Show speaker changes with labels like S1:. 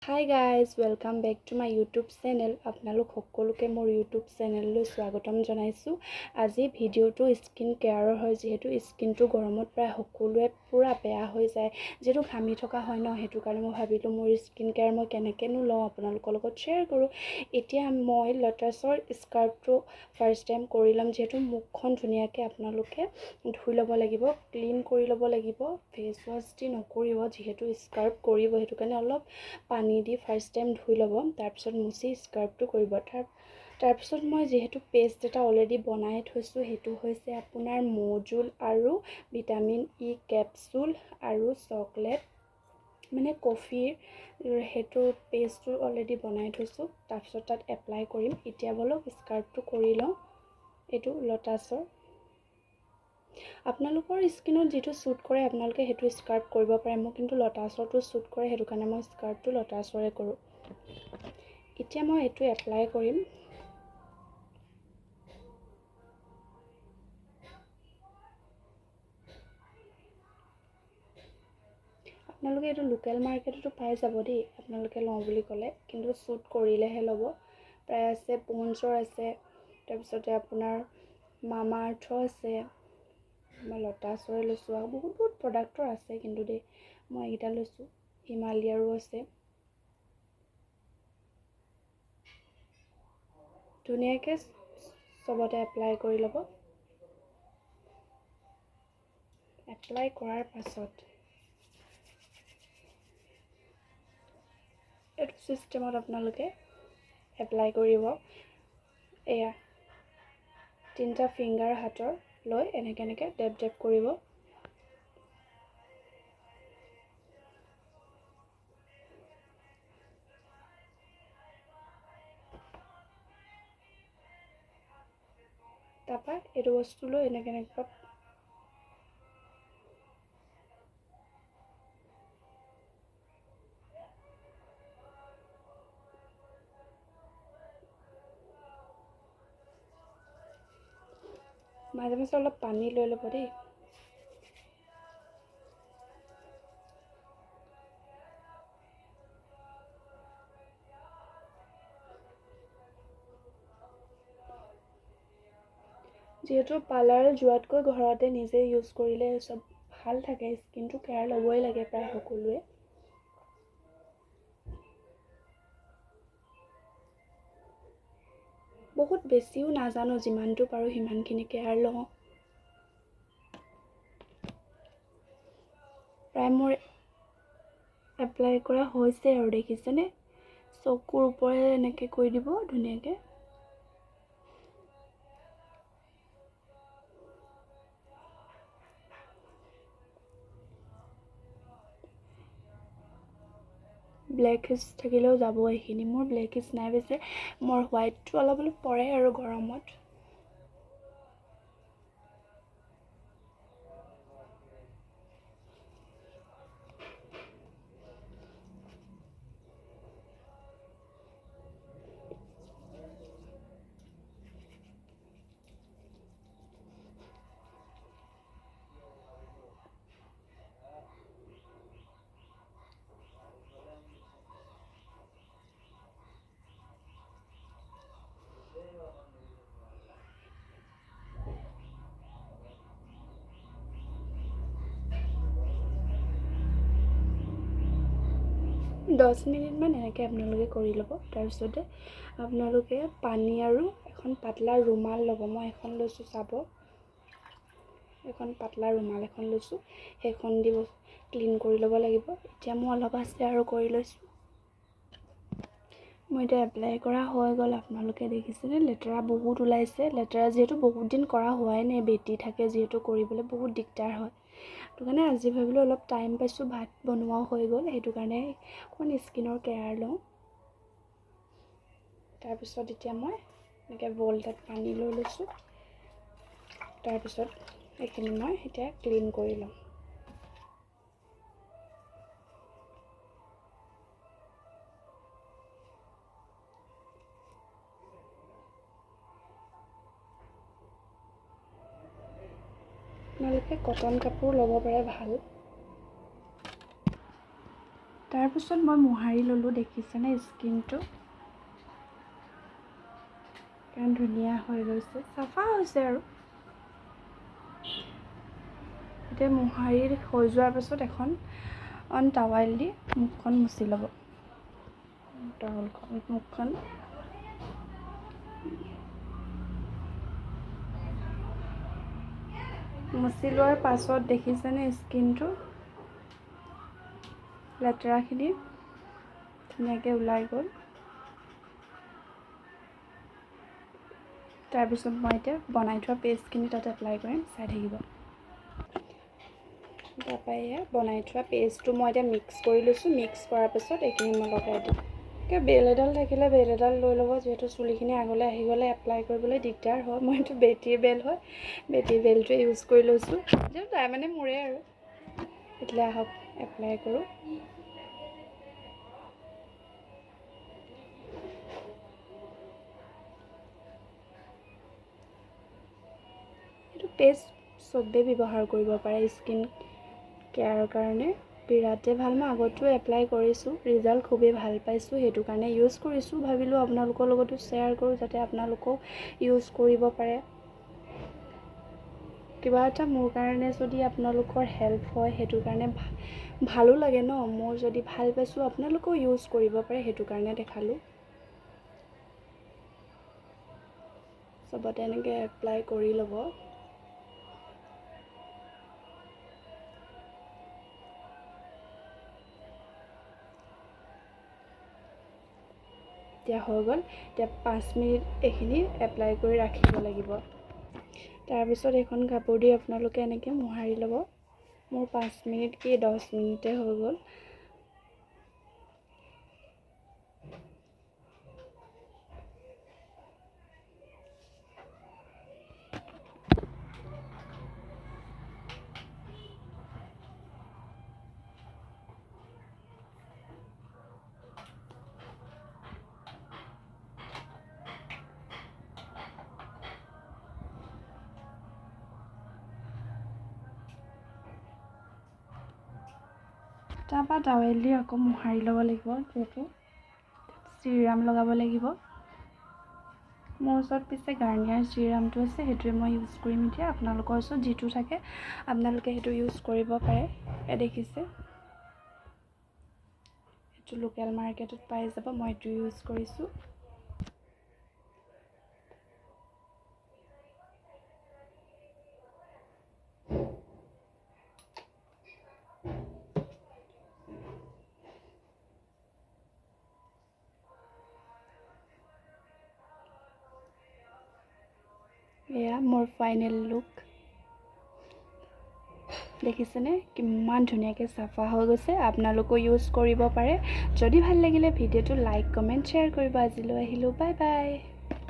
S1: Hi guys, welcome back to my YouTube channel. আপোনালোক সকলোকে মোৰ ইউটিউব চেনেললৈ স্বাগতম জনাইছোঁ। আজি ভিডিঅ'টো স্কিন কেয়াৰৰ হয়। যিহেতু স্কিনটো গৰমত প্ৰায় সকলোৱে পূৰা বেয়া হৈ যায়, যিহেতু ঘামি থকা হয় ন, সেইটো কাৰণে মই ভাবিলোঁ মোৰ স্কিন কেয়াৰ মই কেনেকৈনো লওঁ আপোনালোকৰ লগত শ্বেয়াৰ কৰোঁ। এতিয়া মই লটাছৰ স্ক্ৰাবটো ফাৰ্ষ্ট টাইম কৰি ল'ম। যিহেতু মুখখন ধুনীয়াকৈ আপোনালোকে ধুই ল'ব লাগিব, ক্লিন কৰি ল'ব লাগিব, ফেচ ৱাছ দি নকৰিব, যিহেতু স্ক্ৰাব কৰিব, সেইটো কাৰণে অলপ পানী দি ফাৰ্ষ্ট টাইম ধুই ল'ব, তাৰপিছত মুচি স্ক্ৰাবটো কৰিব। তাৰপিছত মই যিহেতু পেষ্ট এটা অলৰেডি বনাই থৈছোঁ, সেইটো হৈছে আপোনাৰ মৌজোল আৰু ভিটামিন ই কেপচুল আৰু চকলেট মানে কফিৰ, সেইটো পেষ্টটো অলৰেডি বনাই থৈছোঁ। তাৰপিছত তাত এপ্লাই কৰিম। এতিয়া ব'লক স্ক্ৰাবটো কৰি লওঁ। এইটো লটাছৰ, আপোনালোকৰ স্কিনত যিটো ছুট কৰে আপোনালোকে সেইটো স্ক্ৰাব কৰিব পাৰে। মোক কিন্তু লটাছৰটো ছুট কৰে, সেইটো কাৰণে মই স্ক্ৰাবটো লটাছৰে কৰোঁ। এতিয়া মই এইটো এপ্লাই কৰিম। আপোনালোকে এইটো লোকেল মাৰ্কেটতো পাই যাব দেই, আপোনালোকে লওঁ বুলি ক'লে, কিন্তু ছুট কৰিলেহে ল'ব। প্ৰায় আছে প'ণ্ডছৰ আছে, তাৰপিছতে আপোনাৰ মামা আৰ্থৰ আছে, মই লটাছৰে লৈছোঁ, আৰু বহুত বহুত প্ৰডাক্টৰ আছে কিন্তু দেই, মই এইকেইটা লৈছোঁ। হিমালয়াৰো আছে। ধুনীয়াকৈ চবতে এপ্লাই কৰি ল'ব। এপ্লাই কৰাৰ পাছত এইটো ছিষ্টেমত আপোনালোকে এপ্লাই কৰিব। এয়া তিনিটা ফিংগাৰ হাতৰ লৈ এনেকৈ এনেকৈ ডেপ ডেপ কৰিব। তাৰপৰা এইটো বস্তু লৈ এনেকৈ এনেকৈ মাজে মাজে অলপ পানী লৈ ল'ব দেই। যিহেতু পাৰ্লাৰ যোৱাতকৈ ঘৰতে নিজে ইউজ কৰিলে চব ভাল থাকে, স্কিনটো কেয়াৰ ল'বই লাগে প্ৰায় সকলোৱে। বহুত বেছিও নাজানো, যিমানটো পাৰোঁ সিমানখিনি কেয়াৰ লওঁ। প্ৰায় মোৰ এপ্লাই কৰা হৈছে আৰু, দেখিছেনে? চকুৰ ওপৰে এনেকৈ কৰি দিব ধুনীয়াকৈ। ব্লেক হেডছ থাকিলেও যাব এইখিনি। মোৰ ব্লেক হেডছ নাই পিছে, মোৰ হোৱাইটটো অলপ অলপ পৰে আৰু গৰমত। দহ মিনিটমান এনেকৈ আপোনালোকে কৰি ল'ব। তাৰপিছতে আপোনালোকে পানী আৰু এখন পাতলা ৰুমাল ল'ব। মই এখন লৈছোঁ, চাব, এখন পাতলা ৰুমাল এখন লৈছোঁ, সেইখন দি ক্লিন কৰি ল'ব লাগিব। এতিয়া মোৰ অলপ আছে আৰু কৰি লৈছোঁ। মই এতিয়া এপ্লাই কৰা হৈ গ'ল। আপোনালোকে দেখিছেনে লেতেৰা বহুত ওলাইছে। লেতেৰা যিহেতু বহুত দিন কৰা হোৱাই নাই, বেটি থাকে যিহেতু কৰিবলৈ বহুত দিগদাৰ হয়। সেইটো কাৰণে আজি ভাবিলোঁ অলপ টাইম পাইছোঁ, ভাত বনোৱাও হৈ গ'ল, সেইটো কাৰণে অকণমান স্কিনৰ কেয়াৰ লওঁ। তাৰপিছত এতিয়া মই এনেকৈ বল এটাত পানী লৈ লৈছোঁ। তাৰপিছত এইখিনি মই এতিয়া ক্লিন কৰি ল'ম। আপোনালোকে কটন কাপোৰ ল'ব পাৰে, ভাল। তাৰপিছত মই মোহাৰি ল'লোঁ, দেখিছেনে স্কিনটো কিমান ধুনীয়া হৈ গৈছে, চাফা হৈছে। আৰু এতিয়া মোহাৰি হৈ যোৱাৰ পাছত এখন টাৱেল দি মুখখন মুচি ল'ব। টাৱেলখন মুখখন মুচি লোৱাৰ পাছত দেখিছেনে স্কিনটো লেতেৰাখিনি ধুনীয়াকৈ ওলাই গ'ল। তাৰপিছত মই এতিয়া বনাই থোৱা পেষ্টখিনি তাত এপ্লাই কৰিম, চাই থাকিব। তাৰপৰা এয়া বনাই থোৱা পেষ্টটো মই এতিয়া মিক্স কৰি লৈছোঁ। মিক্স কৰাৰ পাছত এইখিনি মই লগাই দিম। বেল এডাল থাকিলে বেল এডাল লৈ ল'ব, যিহেতু চুলিখিনি আগলৈ আহি গ'লে এপ্লাই কৰিবলৈ দিগদাৰ হয়। মই এইটো বেটীৰ বেল হয়, বেটীৰ বেলটোৱে ইউজ কৰি লৈছোঁ, যিহেতু তাই মানে মোৰে আৰু। এতিয়া আহক এপ্লাই কৰোঁ। এইটো পেষ্ট চবেই ব্যৱহাৰ কৰিব পাৰে, স্কিন কেয়াৰৰ কাৰণে বিৰাটেই ভাল। মই আগতেও এপ্লাই কৰিছোঁ, ৰিজাল্ট খুবেই ভাল পাইছোঁ, সেইটো কাৰণে ইউজ কৰিছোঁ। ভাবিলোঁ আপোনালোকৰ লগতো শ্বেয়াৰ কৰোঁ, যাতে আপোনালোকেও ইউজ কৰিব পাৰে। কিবা এটা মোৰ কাৰণে যদি আপোনালোকৰ হেল্প হয়, সেইটো কাৰণে ভালো লাগে ন। মোৰ যদি ভাল পাইছোঁ, আপোনালোকেও ইউজ কৰিব পাৰে, সেইটো কাৰণে দেখালোঁ। চবতে এনেকৈ এপ্লাই কৰি ল'ব। এতিয়া হৈ গ'ল। এতিয়া 5 মিনিট এইখিনি এপ্লাই কৰি ৰাখিব লাগিব। তাৰপিছত এইখন কাপোৰ দি আপোনালোকে এনেকৈ মোহাৰি ল'ব। মোৰ 5 মিনিট কি 10 মিনিটে হৈ গ'ল। তাৰপৰা টাৱেল দি আকৌ মোহাৰি ল'ব লাগিব, যিহেতু চিৰাম লগাব লাগিব। মোৰ ওচৰত পিছে গাৰ্নিয়াৰ চিৰামটো আছে, সেইটোৱে মই ইউজ কৰিম এতিয়া। আপোনালোকৰ ওচৰত যিটো থাকে আপোনালোকে সেইটো ইউজ কৰিব পাৰে। এয়া দেখিছে, এইটো লোকেল মাৰ্কেটত পাই যাব, মই এইটো ইউজ কৰিছোঁ। এয়া মোৰ ফাইনেল লুক, দেখিছেনে কিমান ধুনীয়াকৈ চাফা হৈ গৈছে। আপোনালোকেও ইউজ কৰিব পাৰে। যদি ভাল লাগিলে ভিডিঅ'টো লাইক, কমেণ্ট, শ্বেয়াৰ কৰিব। আজিলৈ আহিলোঁ, বাই বাই।